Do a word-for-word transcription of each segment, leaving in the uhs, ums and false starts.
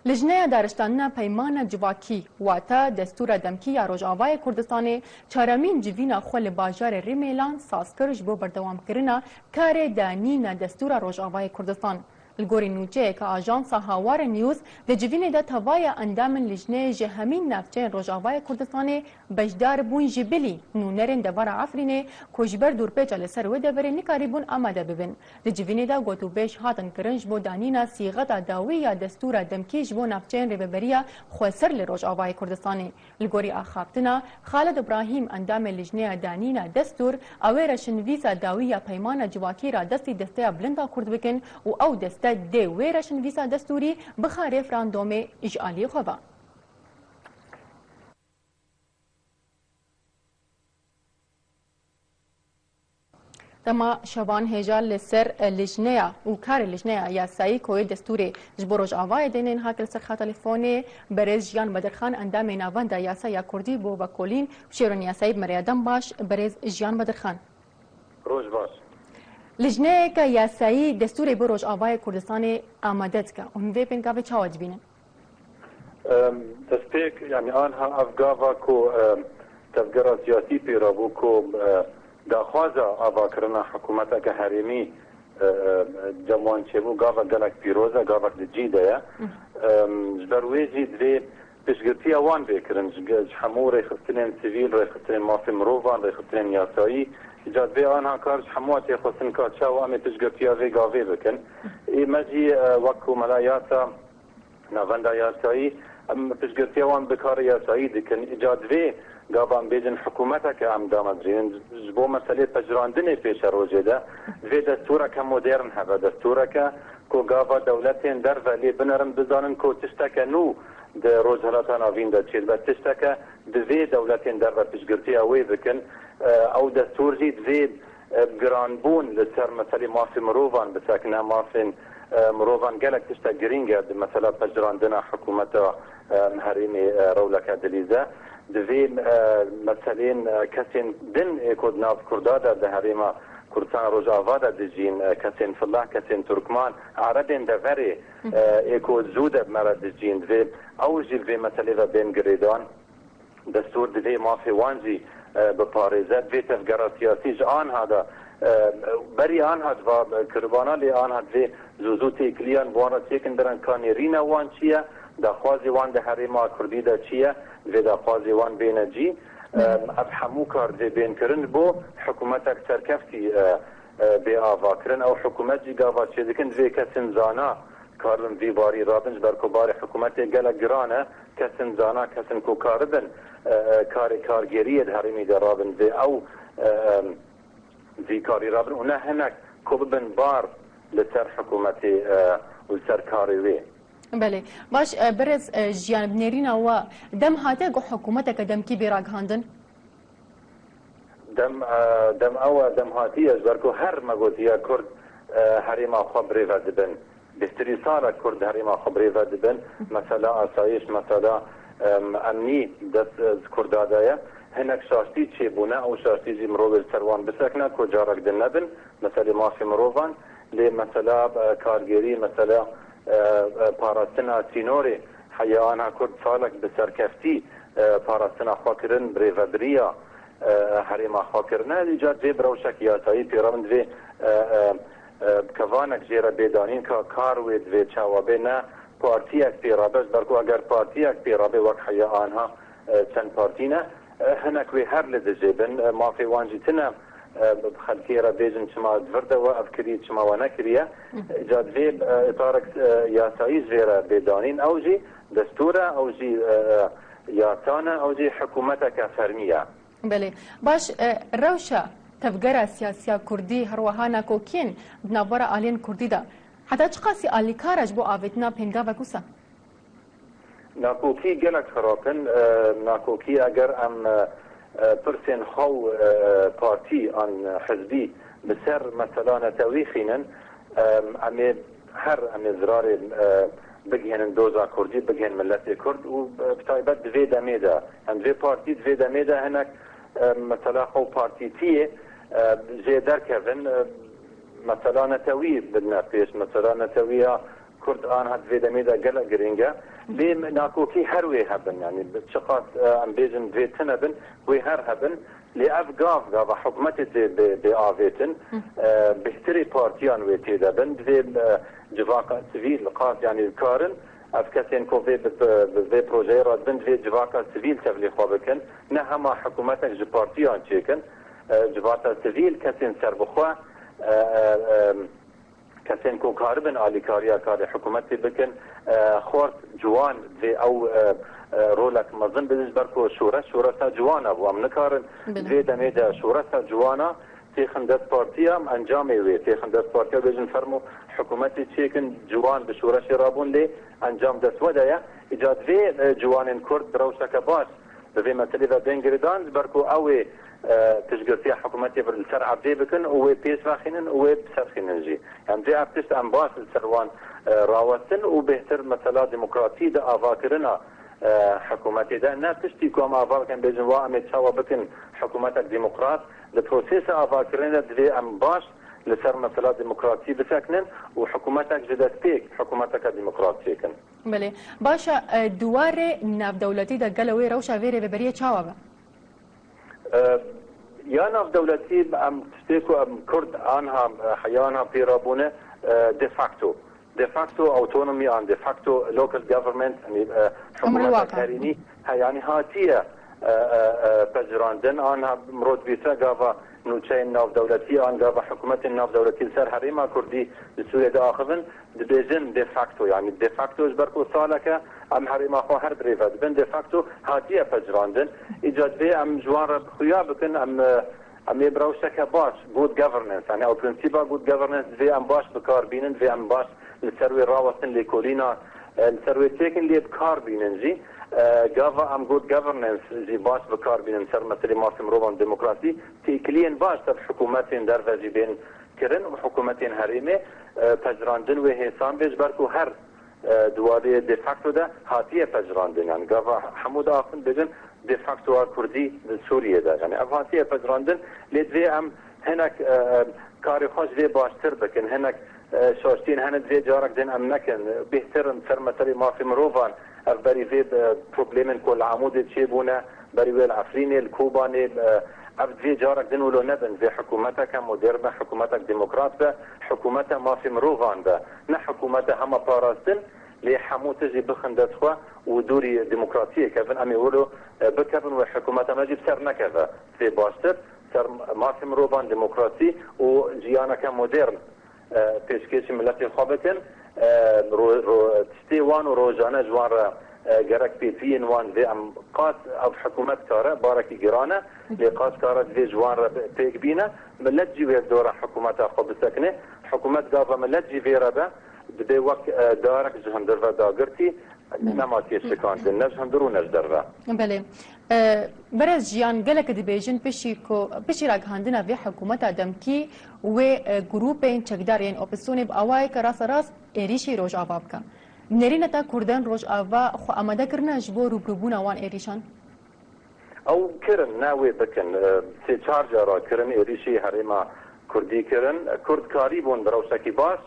Lijneya Dariştanina Peymana Civakî, wata Destûra Demkî ya Rojavayê Kurdistanê, çaremîn civîna xwe li bajarê Rîmêlan saz kir ji bo berdewamkirina karê danîna destûra Rojavayê Kurdistan. Li gorî nûçeyeke ajansa Hawar News, di civînê de tevaya endamên lijneyê ji hemîn navçeyên Rojavayê Kurdistanê beşdar bûn, ji bilî nûnerên devera Efrînê ku ji ber dûrpêça li ser wê deverê nikarîbûn amade bibin. Di civînê de gotûbêj hatin kirin ji bo danîna sîxeta dawî ya destûra demkî ji bo navçeyên Rêveberiya Xweser li Rojavayê Kurdistanê. Li gorî axaftina Xalid Ibrahîm, endamê Lijneya Danîna Destûr, ew ê reşinvîsa dawî ya Peymana Civakî radestî desteya bilind a Kurd bikin û ew deste dê wê reşinvîsa destûrî bixe referandomê ji aliyê xwe ve. Dema Şaban Hêja li ser, e, lijneya û karê lijneya yasayî koyê destûrê ji bo Rojavayê dênên hate li ser xeta telefonê berêz Jiyan Bedirxan, endamê Navenda Yasa ya Kurdî bo Vekolîn û Şêwrên Yasayî, bi me re ye. Dem baş, berêz Jiyan Bedirxan. Roj baş. Lijneyeke yasayî destûrê bo Rojavayê Kurdistanê amade dike û hûn vê pêngavê çawa dibînin? Em, destpêk, yanî anha ev gava ku, em, tevgera siyasî pê re bû ku, e, daxwaza avakirina hikûmeteke herêmî, e, e, cem wan çêbû, gava gelek pîroz e, gavek di cî de ye. Em, ji ber wê jî divê piştgirtiya wan bê kirin, ji ge-, ji hemû rêxistinên sivîl, rêxistinên mafê mirovan, rêxistinên yasayî. Îca divê anha kar ji hemû tê xwestin ka çawa em ê piştgirtiya vê gavê bikin. Ê me jî, e, wek ku mela yasa Navenda yasayî, em piştgirtiya wan bi karê yasayî dikin. Îca divê gava em bêjin hikûmeteke em damezrînin. Ji bo meselê pejirandinê pêşerojê de divê destûreke modern hebe, destûreke ku gava dewletên derve lê binerin, bizanin ku tişteke nû di Rojhilata Navîn de çêdibe, tişteke divê dewletên derve piştgirtiya wê bikin. Ew destûr jî divê e, giranbûn li ser meselê mafê mirovan bisekine. Mafên, e, mirovan gelek tiştek girîng e di mesela pejirandina hikûmeta, e, herêmê, e, rewleke dilîze. Divê, e, meselên, e, kesên din ê ku di nav Kurda de di herêma Kurdistan Rojava de dijîn, e, kesên filah, kesên Turkman, Erebên deverê, e, ê ku zû de bi me re dijîn, divê ew jî li vê meselê ve bên girêdan. Destûr divê mafê wan jî, e, biparêze. Divê tevgera siyasî ji anha de, e, berî anha diva kiribana, lê anha divê zû zû têkiliyan bi wan re çêkin, birin ka nêrîna wan çi ye, daxwazê wan di herêma kurdî de çi ye, divê daxwazê wan bêne cî. E, ev hemû kar divê bên kirin bo hikûmetek serkeftî, e, e, bê avakirin. Ew hikûmet jî gava çêdikin divê kesên zana karibin vî barî rabin, ji ber ku barê hikûmetê gelek giran e. Kesên zana, kesên ku karibin, e, e, karê kargêriyê di herêmî de rabin, vê ew, e, e, vî karî rabin û ne hinek ku bibin bar li ser hikûmetê, e, û li ser karê wê. Belê. Baş, e, berêz, e, Jiyan, bi nêrîna we dem hate ku hikûmeteke demkî bê ragihandin? Dem, e, dem ew e, dem hatiye, ji ber ku her me gotiye Kurd, e, herêma xwe birêve dibin. Bêhtirî salek Kurd herêma xwe birêve dibin. Mesela asayîş, mesela, em, emnî dest, e, ji Kurda de ye. Hinek şaştî çêbûne, ew şaştî jî mirovê li ser wan bisekine ku carek din nebin. Meselê mafê mirovan, lê mesela, e, kargêrî, mesela, e, e, parastina sînorê, heya anha Kurd salek bi serkeftî, e, parastina xwe kirin, birêvebiriya, e, herêma xwe kirine. Îca divê bi rewşek yasayî pê re bin, divê, e, e, e, kevanek jê re bê danîn ka kar wê divê çawa bê, ne partiyek pê re be, ji ber ku eger partiyek pê re bê wek heya anha, e, çend partî ne, e, hinek wê her li dijê bin, e, mafê wan jî tune, e, bi xelkê re bêjin çima di vir de we ev kirî, çima we nekiriye. Îca divê, e, îtarek, e, yasayî ji vê re bê danîn. Ew jî destûr e, ew jî, e, e, yasa ne, ew jî hikûmeteke fermî ye. Belê. Baş, e, rewşa tevgera siyasiya kurdî, her wiha nakokiyên di navbera aliyên kurdî de heta çiqasî alîkar e ji bo avêtina pêngavek wisa? Nakokî gelek xirab in. E, nakokî eger em, e, e, pirsên xwe û, e, partî an hizbî bi ser mesela netewî xînin, e, em ê her em ê zirarê, e, bigihênin doza kurdî, bigihên miletê kurd û, e, bi taybet di vê demê de, em di vê partî di vê demê de hinek, e, mesela xwe û partîtiyê, e, jê derkevin, e, mesela netewî bidine pêş. Mesela netewiya Kurd anha di vê demê de gelek girîng e. Lê nakokî her wê hebin, yani çiqas, e, em bêjin divê tune bin, wê her hebin. Lê ev gav, gava hikûmetê tê bê, bê avêtin, e, bêhtirê partiyan wê tê de bin. Divê, e, civaka sivîl qas, yani karin, ev kesên ku vê bi, bi, bi vê projeyê re dibin, divê civaka sivîl tevlî xwe bikin. Ne hema hikûmetek ji partiyan çêkin. E, civaka sivîl, kesên serbixwe, e, e, e, kesên ku karibin alîkariya karê hikûmetê bikin, e, xort ciwan divê ew, e, e, rolek mezin bidin, ji ber ku şoreş, şoreşa ciwana bû. Em nikarin Belê. Vê demê de şoreşa ciwana têxin dest partiya, encamê wê têxin dest partiya, bêjin fermo hikûmetê çêkin, ciwan bi şoreşê rabûn, lê encam dest we de ye. Îca divê, e, ciwanên Kurd bi rewşeke baş bi vê meselê ve bên girêdan, ji ber ku ew ê, e, piştgirtiya hikûmetê li ser erdê bikin û wê pêş vexînin û wê biserxînin jî. Em dê ev tişt em baş li ser wan, e, rawestin û bêhtir mesela demokrasî di avakirina, e, hikûmetê de. Ne tiştî ku em ava bikin, bêjin wa em ê çawa bikin hikûmetek demokrat. Di prosesa avakirinê de divê em baş li ser mesela demokrasî bisekinin û hikûmetek ji destpêk hikûmeteke demokrat çêkin. Belê. Baş e, di warê navdewletî de gelo wê rewşa vê rêveberiyê çawa be? E, ya navdewletî em tiştê ku em Kurd anha, e, heyana pê rabûne, e, de facto. De facto autonomy an de facto local government, yani, e, Emrul hikûmeta waka. Herêmî, he, yani hatiye, e, e, e, pejirandin, anha mirov dibîse gava nûçeyên navdewletî, an gava hikûmetên navdewletî li ser herêma Kurdî li Sûriyê diaxivin, dibêjin de facto, yani de facto ji ber ku saleke em herêma xwe her birêve dibin, de facto hatiye pejirandin. Îca divê em ji wan re xuya bikin, em, e, em ê bi rewşeke baş, good governance, yani ew prensîba good governance divê em baş bi kar bînin, divê em baş li ser wê rawestin lêkolîna, e, li ser wê çêkin lê bi kar bînin jî. E, gava em good governance jî baş bi kar bînin ser meselê mafê mirovan demokrasî, têkiliyên baş ser hikûmetên derve jî bên kirin û hikûmetên herêmê, e, pejirandin wê hêsan bê, ji ber ku her, e, di warê de facto de hatiye pejirandin. Yani gava hemû diaxivin bêjin de facto a Kurdî di Sûriyê de. Yani ev hatiye pejirandin, lê divê em hinek, e, e, karê xwe ji vê baştir bikin, hinek, e, şaştiyên hene divê carek din em nekin. Bêhtir in ser meselê mafê mirovan, ev berî vê, e, problemên ku li Amûdê çêbûne, berî wê li Efrînê, li Kobanê, e, ev divê carek din wilo nebin. Divê hikûmeteke modern be, hikûmetek demokrat be, hikûmete mafê mirovan be. Ne hikûmete hema parastin, lê hemû tijî bixin dest xwe û dûrî demokrasiyê kevin. Em ê wilo, e, bikevin wê hikûmeta me jî bi ser nekeve. Divê baştir ser mafê mirovan, demokrasî û jiyaneke modern, e, pêşkêşî miletê xwe bikin. E, ro-, ro-, tiştê wan û rojane ji wan re, e, gerek pêtiyên wan divê em qas ev hikûmet kare, barekî giran e, lê qas kare divê ji wan re pêk bîne. Milet jî wê dora hikûmeta xwe bisekine. Hikûmet gava milet jî vê re be, dibê wek, e, darek ji hundir ve dagirtî, nema tê şikandin, ne ji hundir û ne ji derve. Belê. E, Berez Jiyan, gelek dibêjin piştî ku, piştî ragihandina vê hikûmeta demkî wê, e, grûpên çekdar yên opozîsyonê bi awayeke rasterast êrîşî Rojava bike. Nêrîna te Kurdan Rojava xwe amade kirine ji bo rûbirûbûna wan êrîşan? Ew kirin, ne wê bikin. E, sê çar cara kirin, êrîşî herêma Kurdî kirin. Kurd karîbûn bi rewşekî baş,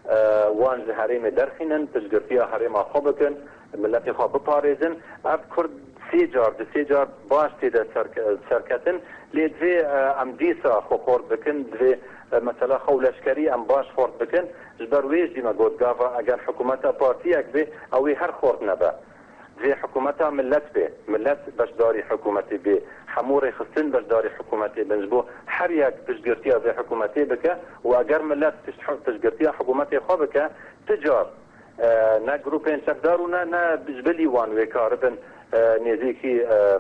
e, wan ji herêmê derxînin, piştgirtiya herêma xwe bikin, miletê xwe biparêzin. Ev Kurd sê car, di sê car baş tê de serke-, serketin. Lê divê, e, em dîsa xwe xort bikin, divê, e, mesela xew leşkerî em baş xort bikin. Ji ber wê jî me got gava eger hikûmeta partiyek bê, ew ê her xort nebe. Divê hikûmeta milet bê. Milet beşdarî hikûmetê bê. Hemû rêxistin beşdarî hikûmetê bin. Ji bo her yek piştgirtiya vê hikûmetê bike û eger milet pişt-, piştgirtiya hikûmetê xwe bike, ti car, e, ne grûpên çekdar û ne, ne ji bilî wan wê karibin, e, nêzîkî, e,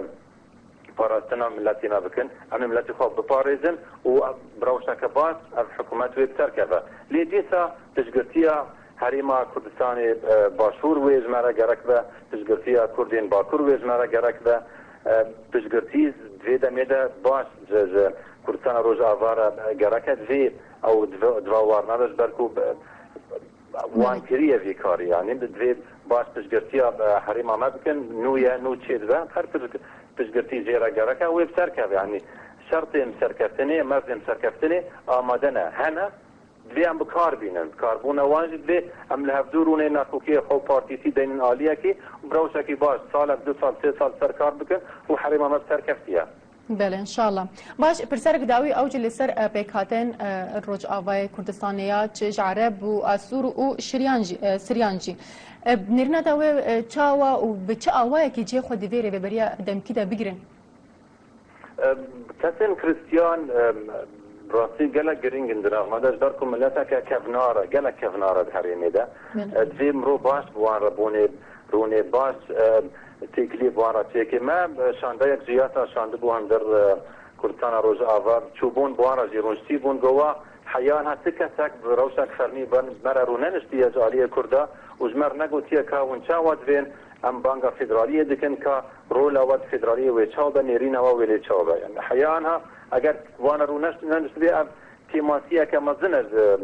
parastina miletê me bikin. Em ê miletê xwe biparêzin û bi rewşeke baş ev hikûmet wê bi ser keve. Lê dîsa piştgirtiya Herêma Kurdistanê, e, Başûr wê ji me re gerek be, piştgirtiya Kurdên Bakur wê ji me re gerek be. E, piştgirtî di vê demê de baş ji, ji Kurdistana Rojava re gerek e. Divê ew diva, diva war nebe ji ber ku, e, wan kiriye vî karî, yanî divê baş piştgirtiya, e, herêma me bikin, nû ye, nû çêdibe, her pişt-, piştgirtî jê re gerek e, wê bi ser keve, yanî şertên serkeftinê, merzên serkeftinê amade ne, hene, Divê em bi kar bînin. Karbûna wan jî divê em li hevdû rûnê nakokiyê xwe û partîtî deynin aliyekî û bi rewşekî baş salek, du sal, sê sal ser kar bikin û herêma me bi serkeftiye. Belê, înşallah. Baş, pirserek dawî ew jî li ser, e, pêkhatin, e, Rojavayê Kurdistanê ya, çi ji Ereb û Asûr û Şiryan jî, e, Siryan jî. E, nêrîna te wê, e, çawa û bi çi awayekî cihê xwe di vê rêveberiya demkî de bigirin? E, kesên Kristiyan, e, rastî gelek girîng in di nav me de, ji ber ku mileteke kevnar e, gelek kevnar e di herêmê de. Belê. E, divê mirov baş bi wan re bonê, rûnê baş, e, têkiliyê bi wan re çêke. Me, e, şandeyek ji yasa şandibû hundir, e, Kurdistana Rojava, çûbûn bi wan re jî rûniştî bûn, gowa heya niha ti kesek bi rewşek fermî ber-, me re rûneniştiye ji aliyê Kurda û ji me re negotiye ka hûn çawa divên em banga federaliyê dikin, ka rola we di federaliyê wê çawa be, nêrîna we wê lê çawa be. Yani heya niha eger wan re rûneş-, neniştibê, ev kêmasiyeke mezin e ji,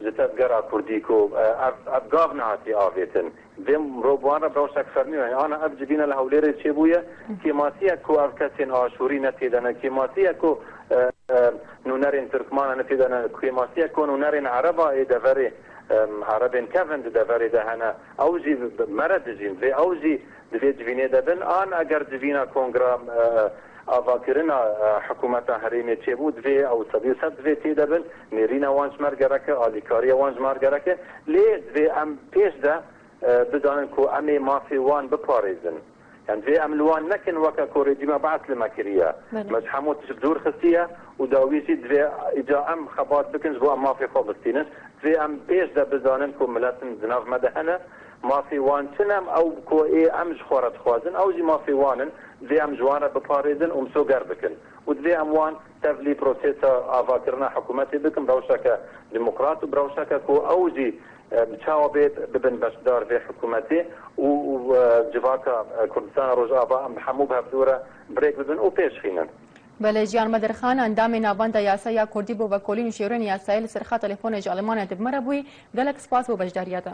ji tevgera Kurdî ku, e, ev, ev gav nehatiye avêtin. Vê mirov bi wan re bi rewşek fermî, yani ana ev civîne li Hewlêrê çêbûye, kêmasiyek ku ev kesên Aşûrî ne tê de ne, kêmasiyek ku, e, e, nûnerên Tirkmana ne tê de ne, kêmasiyek ku nûnerên Ereba ê deverê, e, Erebên kevin di deverê de hene, ew jî bi, bi me re dijîn. Vê ew jî di vê civînê de bin, an eger civîna kongra, e, avakirina, e, hikûmeta herêmê çêbû, divê ew sedî sed divê tê de bin, nêrîna wan ji me re gerek e, alîkariya wan ji me re gerek e. Lê divê em pêş de, e, bizanin ku em ê mafê wan biparêzin. Yani divê em li wan nekin weke ku rejîma Be'es li me kiriye. Belê. Me ji hemû tişt bi dûr xistiye û dawî jî divê îca em xebat bikin ji bo em mafê xwe bistînin. Divê em pêş de bizanin ku miletin di nav me de hene. Mafê wan çi ne, em ew ku ê em ji xwe re dixwazin, ew jî mafê wan in. Divê em ji wan re biparêzin û misoger bikin. Û divê em wan tevlî prosesa avakirina hikûmetê bikin, rewşeke demokrat û bi rewşeke ku ew jî, e, çawa bê bibin beşdar vê hikûmetê û, û, e, civaka, e, Kurdistana Rojava em hemû bi hevdû re bi rêk bibin û pêş xînin. Belê, Jiyan Bedirxan, endamê Navenda Yasaya Kurdî bo Vekolîn û Şêwrên Yasayê li ser xeta telefonê ji Almanya de bi me re bûyî. Gelek spas bo beşdariya te.